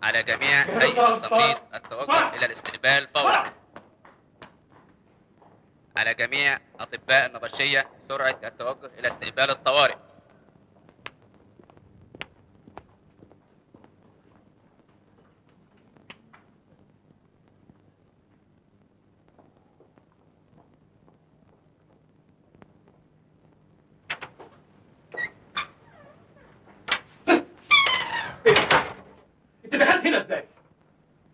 على جميع هيئة التمريض التوجه إلى الاستقبال فورا. على جميع أطباء النبطشية سرعة التوجه إلى استقبال الطوارئ. انت دخلت هنا ازاي؟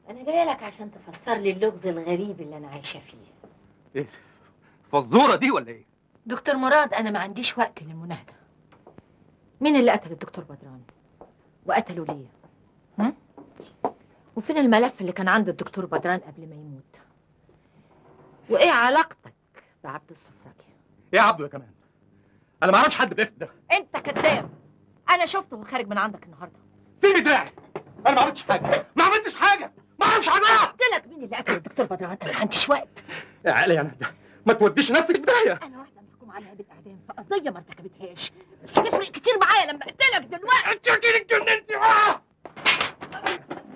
انا جاية لك عشان تفسر لي اللغز الغريب اللي انا عايشه فيه. ايه الفزوره دي ولا ايه؟ دكتور مراد انا ما عنديش وقت للمناهده. مين اللي قتل الدكتور بدران؟ وقتله ليه؟ هم؟ وفين الملف اللي كان عند الدكتور بدران قبل ما يموت؟ وايه علاقتك بعبد السفرجي؟ ايه يا عبده يا كمان؟ انا ما اعرفش حد بالاسم ده. انت كذاب، انا شفته وهو خارج من عندك النهارده. سيبي دراعي، انا ما عملتش حاجة، ما عملتش حاجة، ما اعرفش حاجة. قلت لك مين اللي قتل الدكتور بدران؟ انا ما عنديش وقت. يا عقلي يا نهدى، ما توديش نفسك في داهية. انا واحدة محكوم عليها بالاعدام في قضية ما ارتكبتهاش، مش هتفرق كتير معايا لما اقتلك دلوقتي. انت اكيد اتجننتي.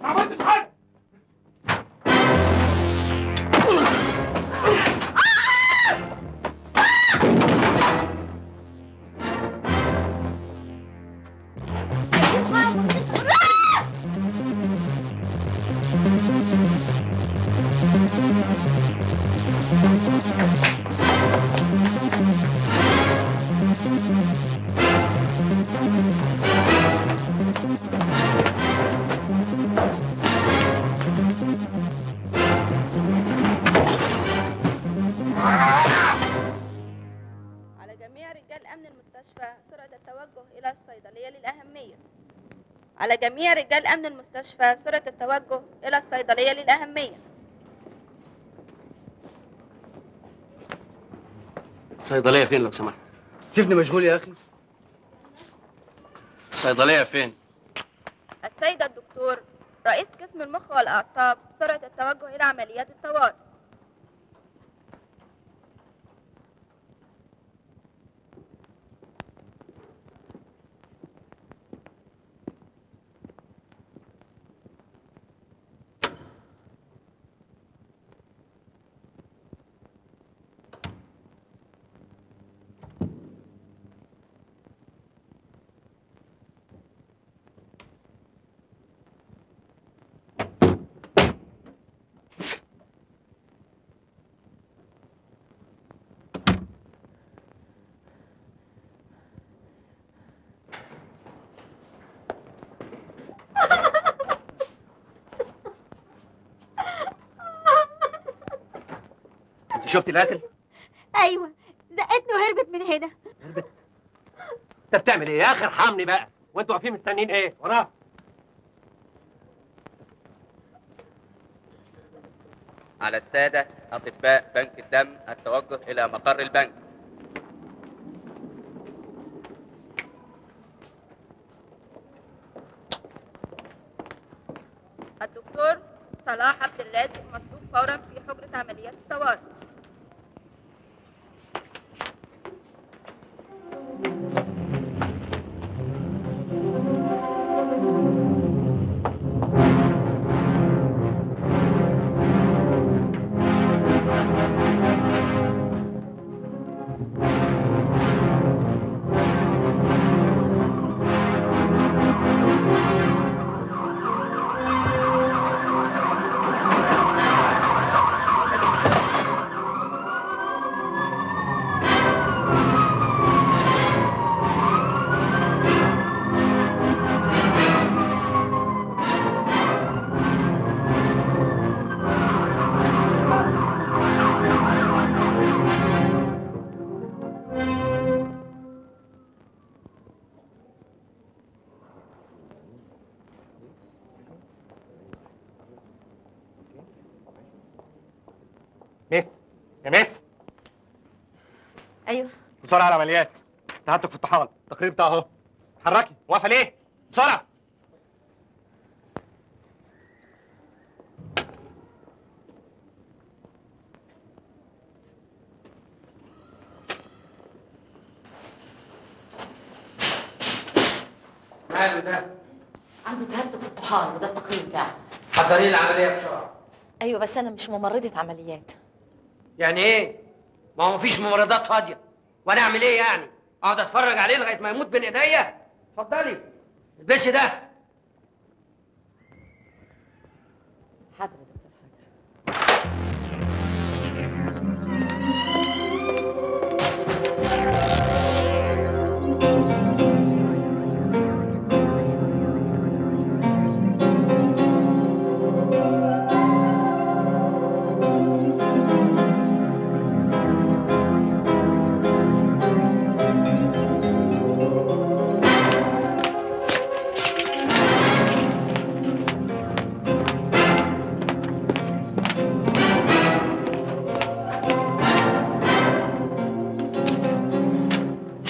ما عملتش حاجة. على جميع رجال أمن المستشفى سرعة التوجه إلى الصيدلية للأهمية. الصيدلية فين لو سمحت؟ شفني مشغول يا أخي. الصيدلية فين؟ السيد الدكتور رئيس قسم المخ والأعصاب سرعة التوجه إلى عمليات الطوارئ. شفتي القاتل؟ ايوه، زقتني وهربت من هنا. هربت؟ انت بتعمل ايه يا اخي؟ ارحمني بقى، وانتوا واقفين مستنيين ايه؟ وراه. على السادة اطباء بنك الدم التوجه الى مقر البنك. الدكتور صلاح عبد الرازق مطلوب فورا في حجرة عمليات الطوارئ. ميس، يا ميس. ايوه. بسرعة على العمليات، تعبتك في الطحال، التقرير بتاعه اهو. اتحركي، واقفة ليه؟ بسرعة. ماله ده؟ عنده تهتك في الطحال وده التقرير بتاعه. حضري العملية بسرعة. ايوه بس انا مش ممرضة عمليات. يعني ايه؟ ما هو مفيش ممرضات فاضية، وانا اعمل ايه يعني؟ اقعد اتفرج عليه لغاية ما يموت بين ايديا؟ اتفضلي البسي ده. حاضر يا دكتور حاضر.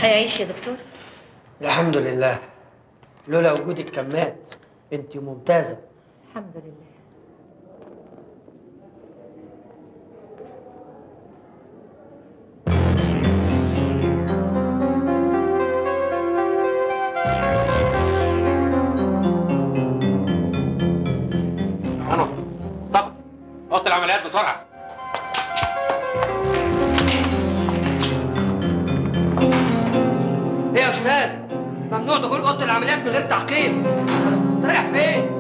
هيعيش يا دكتور؟ الحمد لله، لولا وجودك كان مات. انت ممتازة. الحمد لله. انا مصطفى، اوضة العمليات بسرعة. ايه يا استاذ؟ ممنوع دخول اوضة العمليات من غير تحقيق. انت رايح فين؟